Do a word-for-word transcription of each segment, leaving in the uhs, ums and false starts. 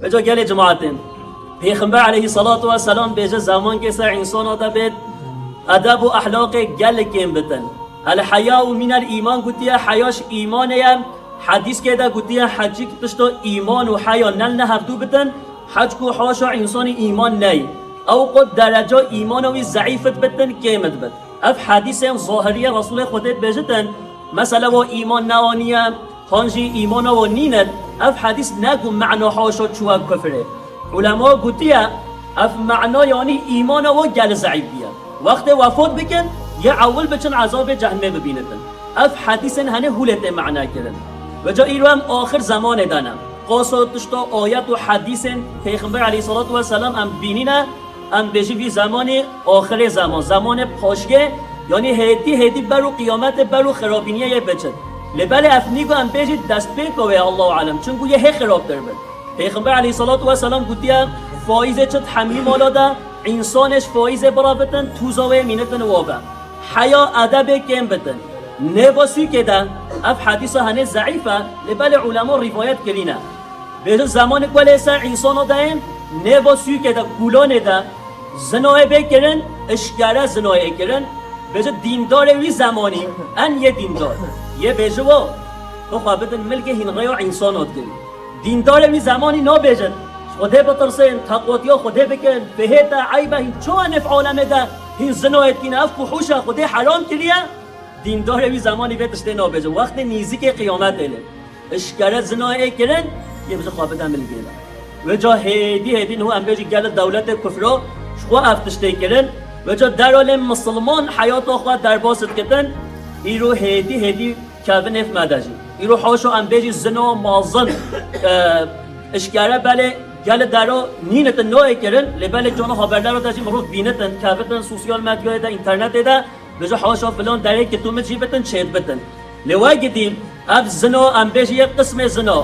Veca gelê cemaatê, Pêxember aleyhissalatu vesselam bêje, zemankê ser însana de bêt, edeb û ehlaqê gelek kêm bitin. El heyau minel îman gotiye, heya ji îmanê ye. Hedîskê de gotiye, hecîk pişta îman û heya nel ne hevdû bitin, hec ku haşa însanî îman ney. Ew qo dereca îmana wî zeîf it bitin, kêm it bit. Ev hedîsên zahiriyê Resûlê Xwedê bêjitin, mesela wa îman neaniye, han jî îmana wa nînet, ev hedîs ne ku mena haşa çûye kufrê. Ulema gotiye, ev mena yanî îmana wa gel zeîf biye. Wextê wefat bikin, yê ewil biçin ezabê cehennimê bibînitin. Ev hedîsên hene hûlê tê mena kirin. Veca îro em axir zemanê de ne. Qasa tişta ayet û hedîsên Pêxember aleyhissalatu vesselam em bînîne, em bêjî vî zemanî axirê zeman, zemanê paşgê, yanî hêdî hêdî ber û qiyametê ber û xirabîniyê yê biçin. Lê belê ev nîgo em bêjî destpêka wê, Allahu alem, çinku yê hê xirabtir bin. Pêxember aleyhissalatu vesselam gotiye, faîzê çi hemî mala de, însanê ji faîzê biravitin, tûza wê mînitin wa be. Heya edebê kêm bitin. Nêva sûkê de, ev hedîsa hene zeîf e, lê belê ulema rîvayet kirîne. Bêjin zemanê ku lê ser însana de ye, nêva sûkê de, kûlanê de, zinoyê bê kirin, eşkere zinoyê kirin, bêjin dîndarê wî zemanî, en yê dîndar. Yê bêji wa, tu xwe bidin milkê hîn rêya însana dikirî. Dîndarê wî zemanî nabêjin, ji Xwedê bitirsên, teqwatiya Xwedê bikin, fihê te eyb e, hîn çawa nêv alemê de hîn zinoyê dikîne, ev fuhûş e, Xwedê heram kiriye. Dîndarê wî zemanî vê tiştê nabêje. Wextê nîzikê qiyametê lê. Eşkere zina ê kirin, yê bêje xwe bide milkê de. Veca hêdî hêdî niho em bêjî gelê dewletê kufro, ji xwe ev tiştê kirin. Veca dera lê misilman heyata xwe derbas dikitin, îro hêdî hêdî kevin nêv me de jî. Îro haşa em bêjî zina, mazin, e, eşkere belê gelê dera nînitin noyê kirin, lê belê cana haberlera de jî mirov bînitin, kevitin sosyal medyayê de, înternetê de, Bêje haşa filan derê ki tu min jî bitin, çêt bitin. Lê wegidî ev zina, em bêjî yek qismê zina.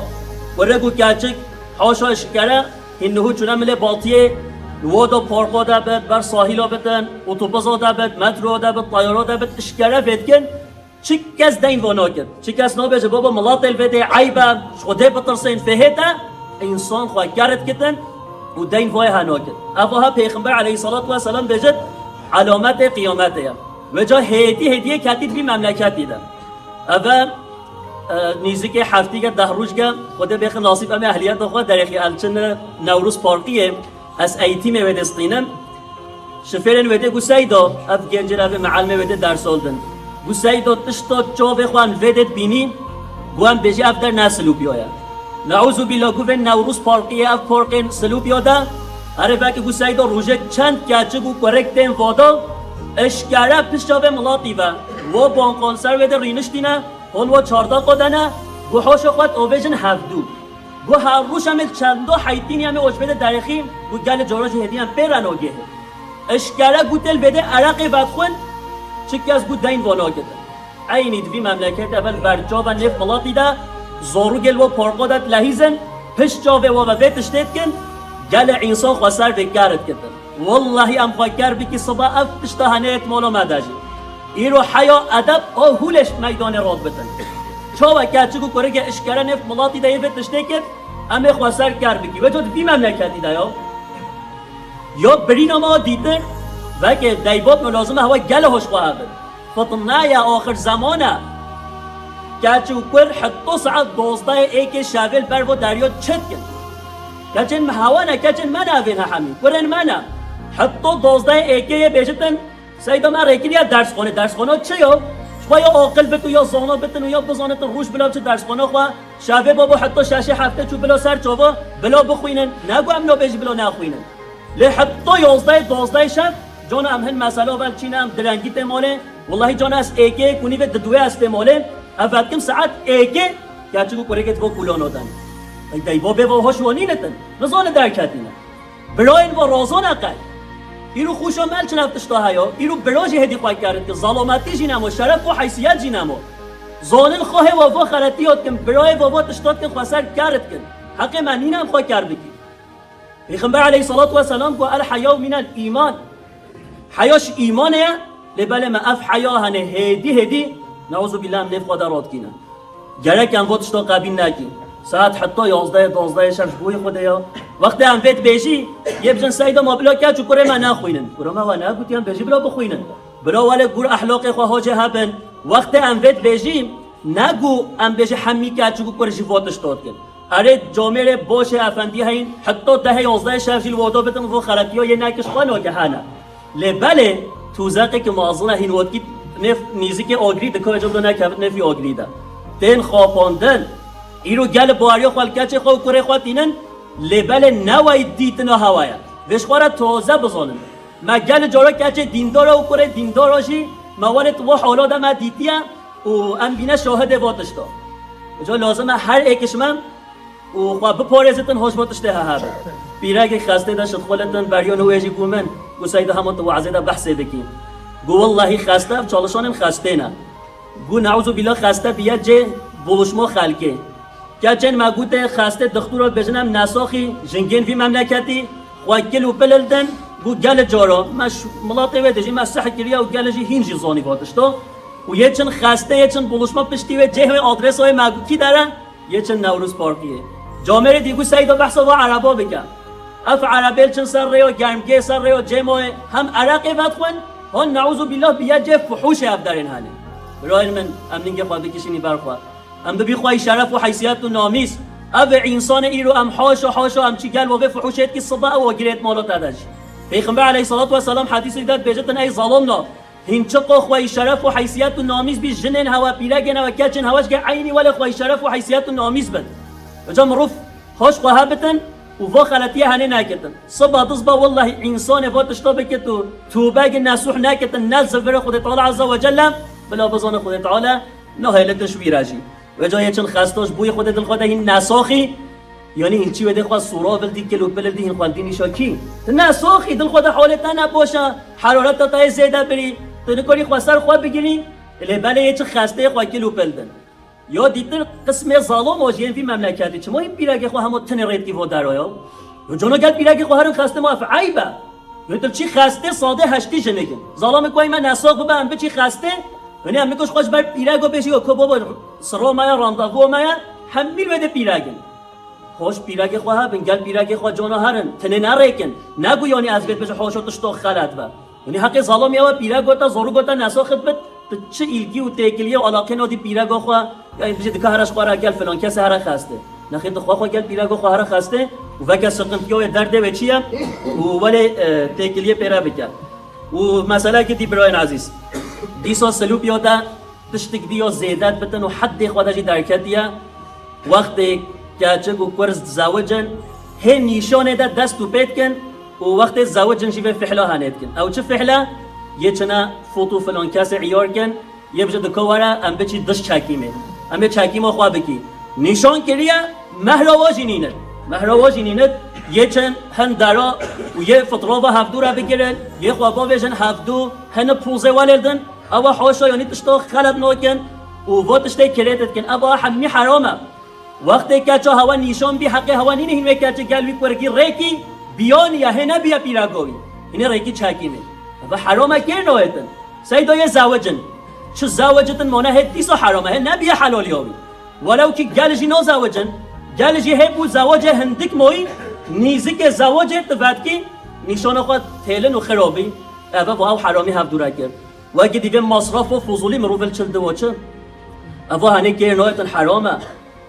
Kurek û keçik, haşa eşkere, hîn niho çûne milê batiyê, wo do parka de bit, ber sahîla bitin, otobusa de bit, metroya de bit, tayara de bit, eşkere vê dikin. Çi kes deyn vo nakit. Çi kes nabêje, baba, milatê li vê dê eyb e, ji Xwedê bitirsên, fihê te, însan xwe ker dikitin û deyn vayê he nakit. Ev aha Pêxember aleyhissalatu vesselam bêjit, alametê qiyametê ye. Veca hêdî hêdiyê ketî di vî memleketî de. Eve, e, nîzikê heftîke deh rojke, Xwedê bêxin nasîb em ê ehliyeta xwe derêxî elçin Newroz Parkiyê, ez eğitimê wê dê stînim. Şifêrên wê dê gu Seydo, ev gencên ev ê meelmê wê dê ders aldin. Gu Seydo tişta çavê xwe em vê dê dibînî, gu em bêjî ev der ne Silûpiya ye. Neûzubîllah, gu vê Newroz Parkiyê, ev parkên Silûpiya de, erê vekî gu Seydo rojê çend keçik û kurek tên vada, eşkere pişta vê milatî ve, wo bankan ser wê dê rîniştîne, hol wo çardaqa de ne, gu haşa xwe avêjin hevdû. Gu her roj em ê çendo heytînî em ê ojbê de derêxî, gu gelê cara jî hêdî em pê re nagihê. Eşkere gu tê li vê dê ereqê vedixwin, çi kes gu deyn vo nagitin. Eynî di vî memleketê evel ber çava nêv milatî de, zarûgê li wo parka de dilehîzin, pişt çavê wo ve vê tiştê dikin, gelê însan xwe ser vê ker dikitin. Wellahî em xwe ker bikî siba ev tişta hene yê di mala me de jî. Îro heya edeb a hûlê ji meydanê rat bitin. Çawa keçik û kurikê eşkere nêv milatî de yê vê tiştê kir, em ê xwe ser ker bikî. Veca di vî memleketî de ya. Ya birîna me dîtin, veke deybab me lazim e hewa gele hoş xwe hebin. Fitne ye, axir zeman e. Keç û kur heta saet dozdehê êkê şevê li ber vo derya çi dikin? Keçên me hewa ne, keçên me ne evên he hemî, kurên me ne. Heta dozdehê êkê yê bêjitin, Seyda me rêkiriye dersxane. Dersxane çi yo? Ji xwe ya aqil bit û ya zana bitin û ya bizanitin roj bila biçin dersxane xwe. Şevê babo heta şeşê heftê çû bila ser çava, bila bixwînin. Ne ku em nabêjî bila nexwînin. Lê heta yazdehê dozdehê şev, cana em hin mesela vel çîne em direngî tê malê. Wellahî cana ez êkê ku nîvê diduwê ez tê malê. Ev vedkim saet êkê, gerçi ku kurê ke divo kulano den. Ey dey bo bê vo hoş wo nînitin. Nizane derketîne. Birayên vo razon e qey. Îro xûşa me li çi nev tişta heya, îro bira jî hêdî xwe ker dikin, zalametî jî nemo, şeref û heysiyet jî nemo. Zanin xwe hê vo vo xeretiya dikin, birayê vo vo tişta dikin, xwe ser ker dikin. Heqê me nîne em xwe ker bikî. Pêxember aleyhissalatu vesselam got, "El heyau minel îman." Heya ji îmanê ye, lê belê me ev heya hene hêdî hêdî, neuzubîllah, em nêv xwe de radikîne. Gerek em vo tişta qebîl nekî. Saet heta yazdeh, dozdeh şev ji bo yê xwe de ya. Wextê em vê dibêjî, yê bijin Seyda ma bila keç û kurê me nexwînin. Kura me we negotiyan bêjî bila bixwînin. Bira wele gûr ehlaqê xwe hocê hebin. Wextê em vê dibêjî, negu em bêjî hemî keç û kur jî vo tişto dikin. Erê camêrê boşê efendî heyin, heta dehê yazdeh şev jî li wada bitin, vo xeletiya yê nekiş xwe nake hene. Lê belê, tûzeqê ki mezin e hîn wetkî nêv nîzikê agirî dikeve cem de nekevit nêvî agirî de. Tên xapandin. Îro gel bariya xwe li keçê xwe û kurê xwe tînin, lê belê newayî dîtina hewa ye. Vê ji xwe re taze bizanin. Me gel cara keçê dîndara û kurê dîndara jî me welê tu vo hala de me dîtiye û em bîne şahidê va tişta. Ca lazim e her êkiş me û xwe biparêzitin, hoş bo tiştê hehe be. Pîregê xestê de şitxulitin, beriyo nû wê jî gû min, gû seyda hema tu wazê de behsê dikî. Gû wellahî xeste, ev çalışanên xestê ne. Gû neûzû bîla xeste biye cê buluşma xelkê. Keçên me gûtê xestê dixtûra dibêjin em nesaxî, jingên vî memleketî, xwe kil û pilil din, gû gel cara, me ş-, milatê wê dijî me seh kiriye û gel jî hîn jî zanî va tişto. Û yê çin xestê, yê çin buluşma piştî wê cê wê adresa wê me gû kî dere? Yê çin Newroz Parkiyê. Camêrê dî gû seyda behsa va ereba bike. Ev erebê li çin ser rêyo germgê, ser rêyo cêmoyê hem ereqê vedixwin, hon neûzû bîllah biye cê fuhûşê ev derên henê. Birayên min, em ningê xwe bikişînî ber xwe. Em bibî xweyî şeref û heysiyet û namîs. Ev ê însanê îro em haşa haşa em çi gel wavê fuhûşê dikî siba ew girêt mala te de jî. Pêxember aleyhissalatu vesselam hedîsê de dibêjitin ey zalimna. Hîn çiqo xweyî şeref û heysiyet û namîs bî jinên hewe, pîregên hewe, keçên hewe ji ke eynî welê xweyî şeref û heysiyet û namîs bin. Eca mirov hoş xwe hebitin û va xeletiyê henê nekitin. Siba dizba wellahî însanê va tişta bikit û tûbegî nesuh nekitin, ne zivirê Xwedê Teala Azze ve Celle, bila bizane Xwedê Teala nahêlitin ji wî re jî. Vêca yê çin xesto ji bo yê Xwedê dil xwe de hîn nesaxî, yanî hîn çi wê dê xwe sûra vil dî, kil û pilil dî hîn xwe dî nîşa kî? Tu nesaxî, dil xwe de halê te ne boş e, herareta te yê zêde birî, tu nikarî xwe ser xwe bigirî, lê belê yê çi xestê xwe kil û pil din. Ya dîtir qismê zalom o jiyên vî memleketî, çima hîn pîregê xwe hema tinê rêtkî vo dero ya? Yo cano gel pîregê xwe herin xestê ma ev eyb e. Yo tu çî xestê sadê heştî jinik in. Zalamê ku me nesax bibe em biçî xestê, Hûn em nikoş xwe ji ber pîrego bêjî, yo ko baba, siro me ye, randevuo me ye, hemî wê dê pîreg in. Hoş pîregê xwe hebin, gel pîregê xwe cona herin, tinê nerêkin. Negu yanî ez vê dibêjim hoşo tişto xelet be. Yanî heqê zalamî ew e, pîrego te, zorûgo te nesaxit bit, tu çi îlgî û têkiliyê û alaqê nadî pîrego xwe, ya bijî dika here ji xwe re gel filan kesê here xestê. Nexê tu xwe xwe gel pîrego xwe here xestê û veke siqintiya wê derdê wê çi ye û welê, e, têkiliyê pê re bike. Û meselekî dî birayên ezîz. Dîsa Silûpiya de tiştik dî ya zêde bitin û heddê xwe de jî derketiye. Wextê keçik û kurz dizewicin, hê nîşanê de dest û pê dikin û wextê zewicin jî vê fihla henê dikin. Ew çi fihle? Yê çine foto filan kesê îyar kin, yê bije dika were, em biçî diş çekîmê. Em ê çekîma xwe bikî. Nîşan kiriye, mehra wa jî nînit. Mehra wa jî nînit, yê çin hin dera û yê fitrova hevdû re bigirin, yê xwe bavêjin hevdû, hin pozê welê din, ewa haşa yanî tişta xelet nakin û va tiştê kirêt dikin. Ewa hemî heram e. Wextê keça hewa nîşan bî, heqê hewa nîne hîn wê keçê gel wî kurgî rêkî, biyaniye, hê nebiye pîrego wî. Hînê rêkî çekînê. Ev herame kêr noyetin. Seyda yê zewicin. Çi zewicitin mane hê dîsa herame, hê nebiye helaliya wî. Welew kî gel jî nazewicin, gel jî hê bû zewicê hindik moyî, nîzikê zewicê tu vetkî, nîşana xwe têlin û xirabî, eve va ew heramî hevdûre kir. Wekî dî vê masraf û fuzûlî mirov li çil diwo çi? Eva henê kêr noyetin herame.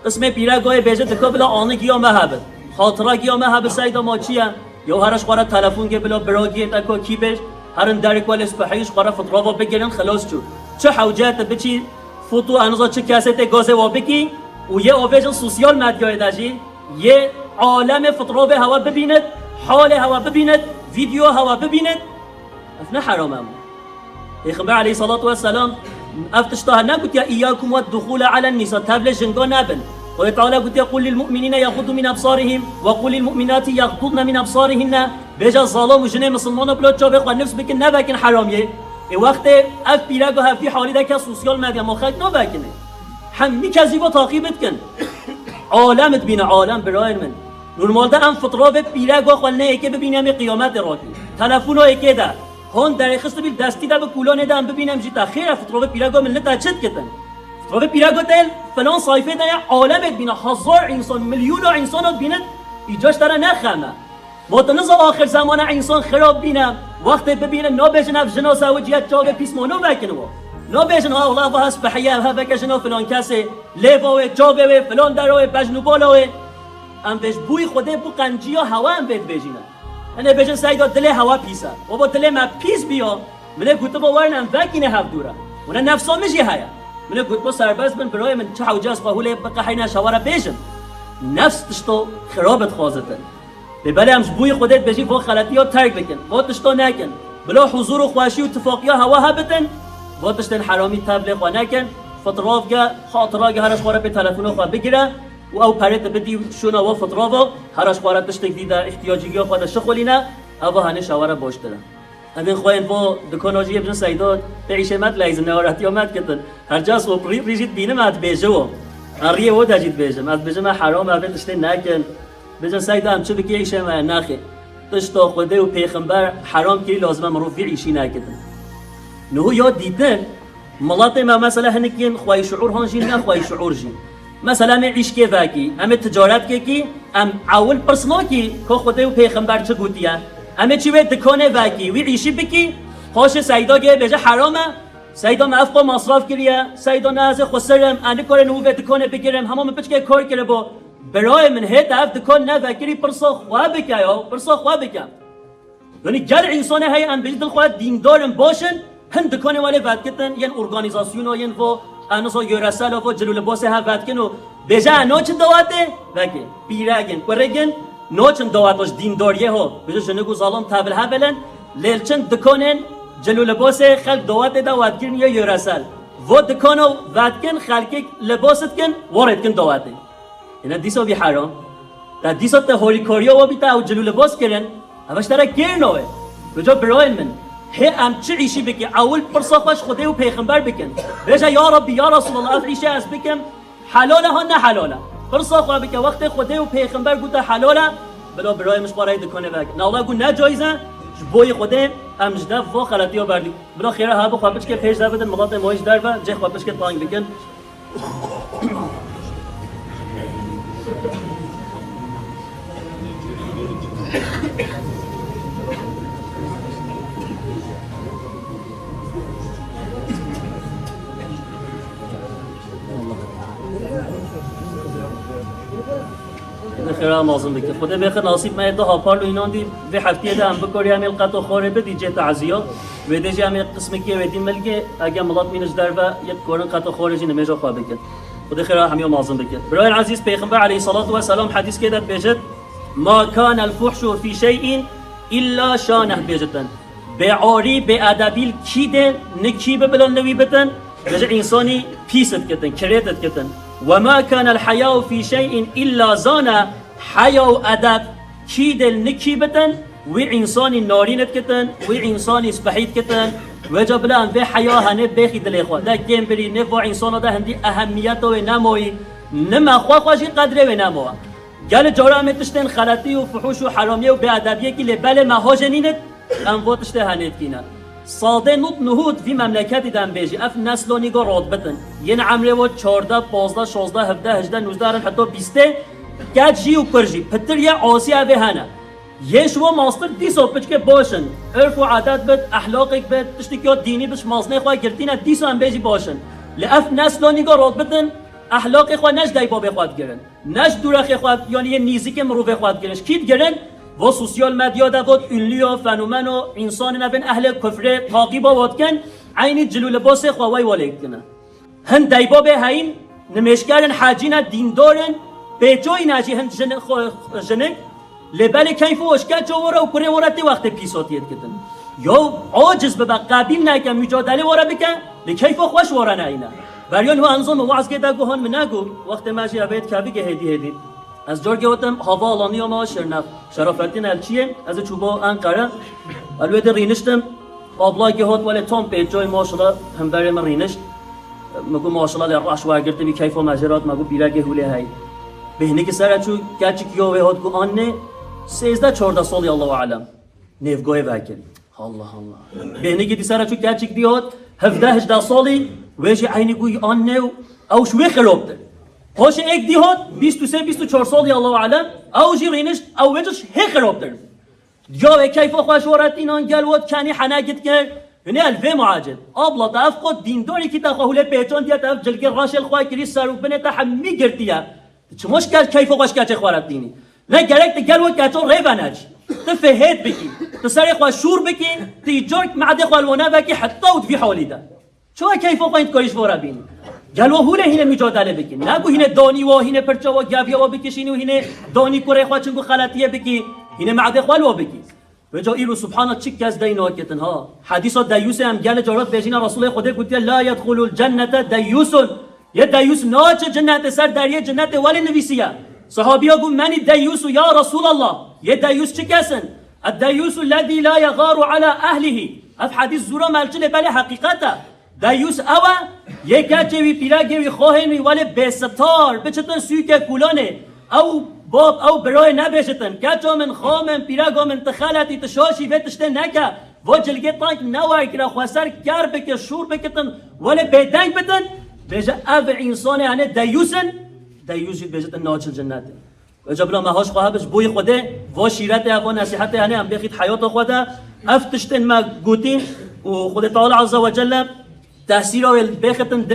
Qismê pîrego yê bêje dika bila anî giya me hebit. Xatira giya me hebit seyda ma çi ye? Yew here ji xwe re telefon gê bila bira giyê te ka kî bêj, herin derê ku lê spehî ji xwe re fitrava bigirin xilas çû. Çi hewce tu biçî foto eniza çi kesê tê gazê wa bikî û yê avêjin sosyal medyayê de jî yê alemê fitravê hewa bibînit, halê hewa bibînit, vîdeo hewa bibînit. Ev ne heram e. Pêxember aleyhissalatu vesselam ev tişta he negutiya, "Îyyakum ve duhule alen nisa", tevlê jinga nebin. Xwedê Teala gutiye, "Qul lil mu'minine yaguddu min absarihim ve qul lil mu'minati yagdudne min absarihinne." Bêje zalam û jinê misilmana bila çavê xwe nifs bikin, nevekin heramiyê. Ê wextê ev pîrego hevdî halî de ke sosyal medya ma xelk navekine. Hemî kesî va taqîb bikin. Alem dibîne, alem birayên min. Normalde em fitravê pîrego xwe ne yekê bibîne em ê qiyametê rakî. Telefona yekê de. Hon derêxistibî destî de bi kûlanê de em bibîne em jî te xêr e fitrovê pîrego min li te çi dikitin? Tovê pîra gotin, filan sayfê de ye, alemê dibîne, hezar însan, milyona însan dibîne, îca ji te re ne xem e. Ma tu niza axir zemana însan xirab bîne, wextê bibîne, nabêjin ev jina zewiciye çavê pîs ma navekine wa. Nabêjin, ha, wela, va hespehî ye, ev heveke jina filan kesê, lêva wê, çavê wê, filan dera wê, bejn û bala wê. Em vê ji bo Xwedê, bo qenciya hewa em vê dibêjîne. Hinê bêjin, Seyda, dilê hewa pîs e. Baba, dilê me pîs biya, min ê gotiba werin em vekîne hev dû re. Hûne nefsa min jî heye. Min ê gotiba serbest bin, birayê min, çi hewce ez xwe hûlê biqehirîne, ji hewa re bêjim. Nefs tişto xirab dixwazitin. Lê belê em ji bo Xwedê dibêjî, va xeletiya terk bikin, va tişto nekin. Bila huzur û xweşî û tifaqiya hewa hebitin, va tiştên heramî tevlê xwe nekin. Fitrav ke, xatira ke, here ji xwe re pê telefona xwe bigire û ew perê tu bidî şûna wa fitrava, here ji xwe re tiştek dî de îhtiyacî xwe de şixulîne, eva henê şewa re baştir e. Evên xwe yên vo dikana jî yê bijin Seyda, pê îşê me dileyzin, newaretiya me dikitin. Her cas û rî, rî jî dibînim, ez dibêjim o. Ez riyê wo de jî dibêjim. Ez dibêjim, me heram, evê tiştê nekin. Bijin Seyda, em çi bikê îşê me? Nexê. Tişta Xwedê û Pêxember heram kirî, lazim e mirov vî îşî nekitin. Niho ya dîtin, miletê me mesela hinik yên xweyî şuûr han jî, ne xweyî şuûr jî. Mesela em ê îşkê vekî, em ê ticaretkê kî, em ewil pirs nakî ka Xwedê û Pêxember çi gotiye. Em ê çi wê dikanê vekî, wî îşî bikî, paşê Seyda gê bêje heram e, Seyda me ev qo masraf kiriye, Seyda ne ez ê xwesir im, ez nikarim û vê dikanê bigirim, hema min piçkê kar kiribo. Birayê min, hê te ev dikan nevekirî, pirsa xwe bike ya, pirsa xwe bike. Yanî gel însanê heye em bêjin dil xwe dîndar in, baş in, hin dikanê welê vedkitin, yên organîzasyona, yên vo, e, niza yöresel a vo cil û libasê hev vedkin û bêje, e, no çi dawetê? Vekê, pîrek in, kurik in, no çin daweta ji dîndariyê ho. Bêje jinik û zalim tevil hevelin, lê li çin dikanên cil û libasê xelk dawetê de wedkirin yê yöresel. Vo dikano vedkin, xelkek libas dikin, warê dikin dawetê. Yine dîsa vî heram. Te dîsa te holîkariya we bî te ew cil û libas kirin, ev ji te re kêr nawe. Kuca birayên min, hê em çi îşî bikî, ewil pirsa xwe ji Xwedê û Pêxember bikin. Bêje, ya Rabbî, ya Resulallah, ev îşe ez bikim, helal e han ne helal e? Pirsa xwe bike, wextê Xwedê û Pêxember gote helal e, bila birayê min ji xwe re yê dikanê veke. Newla got ne caiz e, ji bo yê Xwedê em ji dev va xeletiya berdî. Bila xêra ha bi xwe piçkê pêş de bidin, miletê me ji derve cê xwe piçkê tang bikin. Xwedê xêra mezin bike. Xwedê bêxe nasîb me yê du hapar lû înan dî vê heftiyê de em bikorî em ê li qeto xorê bidî cê teziya. Wê dê jî em ê qismekê wê dî milgê, ege milat mîne ji derve yek korin qeto xorê jî nimêja xwe bikin. Xwedê xêra hemiya mezin bike. Birayên ezîz, Pêxember aleyhissalatu vesselam hedîskê de dibêjit, "Ma kana el-fuhşu fî şey'in illa şaneh" bêjitin. Bêarî, bêedebî li kî dê, nikî bi bila li wî bitin, bêje însanî pîs dikitin, kirêt dikitin. "Ve ma kana el-heya'u fî şey'in illa zana", heya û edeb kî dê li nikî bitin, wî însanî narîn dikitin, wî însanî spehî dikitin. Wêca bila em vê heya henê bêxî dilê xwe de kêm birî, nê va însana de hindî ehemiyeta wê nemayî, nime xwe xwe jî qedrê wê nemawa. Gelê cara em ê tiştên xeletî û fuhûş û heramiyê û bêedebiyekî lê belê me hojê nînit, em vo tiştê henê dikîne. Sadê nût nuhût vî memleketî de em bêjî, ev neslo nîgo rotbitin. Yên emrê wo çardeh, pazdeh, şazdeh, hevdeh, hejdeh, nûzdeh rin heta bîstê, keç jî û kur jî, pitir ye, asî evê hene. Yê ji wo mastir dîsa piçkê baş in. Irf û edet bit, ehlaqek bit, tiştek ya dînî bit, ji mazinê xwe girtîne, dîsa em bêjî baş in. Lê ev neslo nîgo rotbitin, ehlaqê xwe ne ji dayik babê xwe digirin. Ne ji dûrexê xwe, yanî yê nîzikê mirovê xwe digirin. Ji kî digirin? Vo sosyal medya de got ünlü ya, fenomeno, însanên evên ehlê kufrê taqîba wa dikin, eynî cil û libasê xwe wey wa lê dikine. Hin deybabê heyîn, nimêjker in, hecî ne, dîndar in, pêçoyî ne jî hin jin-, xwe-, jinik, lê belê keyfê wa ji keça wa re û kurê wa re tê wextê pîsatiyê dikitin. Ya aciz bibe, qebîl neke, mucadelê wa re bike, lê keyfa xwe ji wa re neyîne. Beriya niha ez zon min wazgê de got han min negot, wextê me jî evê dikevike hêdî hêdî. Ez carkê hatim hava alaniya me Şirnex, Şerafettin Elçiyê, ez ê çûbo Enqere. Ez wê de rîniştim. Ablakê hot welê tam pêçoy maşallah hemberê min rînişt. Min got maşallah lê reş wergirtibî keyfa me jê re hat, me got pîrekê hûlê hey. Bêhnekî sere çû, keçik yo wê hat got anne sêzdeh çardeh salî Allahu alem. Nêvgoyê vekirî. Allah Allah. Bêhnekî dî sere çû, keçik dî hat hevdeh hejdeh salî, wê jî eynî got anne û Ew ji wê xirobtir. Hoşê êk dî hot, bîst û sê bîst û çar salî, Allahu alem, ew jî rînişt, ew wê ji hê xirobtir. Diya wê keyfa xwe ji we re tînin, gel we dikenî hene git kir. Hûn ê li vê muacil. Abla te ev qot dîndorekî te xwe hûlê pêçandiye, te ev cilgê reşê li xwe kirî, ser û binê te hemî girtiye. Tu çima ji ker keyfa xwe ji keçê xwe re tînî? Ne gerek tu gel we keço rê ve neçî. Tu fêhêt bikî. Tu serê xwe şûr bikî, tu îcar me'dê xwe li we nevekî heta û di vî holî de. Çawa keyfa xwe hîn dikarî ji bo re bînî? Gel we hûlê hînê micadele bikî. Ne ku hînê danî we, hînê pirça we, geviya we bikişînî û hînê danî kurê xwe çingû xeletiyê bikî. Hînê me'dê xwe li we bikî. Vêca îro subhana çi kes dey naketin ha. Hedîsa deyûsê em gelê carat bêjîne Resûlê Xwedê gotiye, "La yedxulul cennete deyûsun." Yê deyûs naçe cinnetê, ser deriyê cinnetê welê nivîsiye. Sahabiya got, "Menî deyûsu ya Resûlallah?" Yê deyûs çi kes in? "Ed-deyûsu lezî la yegâru ala ehlihî." Ev hedîs zûra melçilê belê heqîqet e. Deyûs ew e, yê keçê wî, pîregê wî, xahên wî welê bêsitar biçitin sûkê kûlanê. Ew bab, ew birayê nebêjitin, "Keça min, xa min, pîrega min, tu xeletî, tu şaşî, vê tiştê neke. Va cilgê tank newergire, xweser ker bike, şûr bikitin, welê bêdeng bitin." Bêje, ev însanê hene deyûs in, deyûs jî dibêjitin naçin cinnetê. Vêca bila me haş xwe hebin ji bo yê Xwedê, va şîretê, va nesîhetê hene em bêxît heyata xwe de, ev tiştên me gotîn û Xwedê Teala Azze ve Celle tesîra wê bêxitin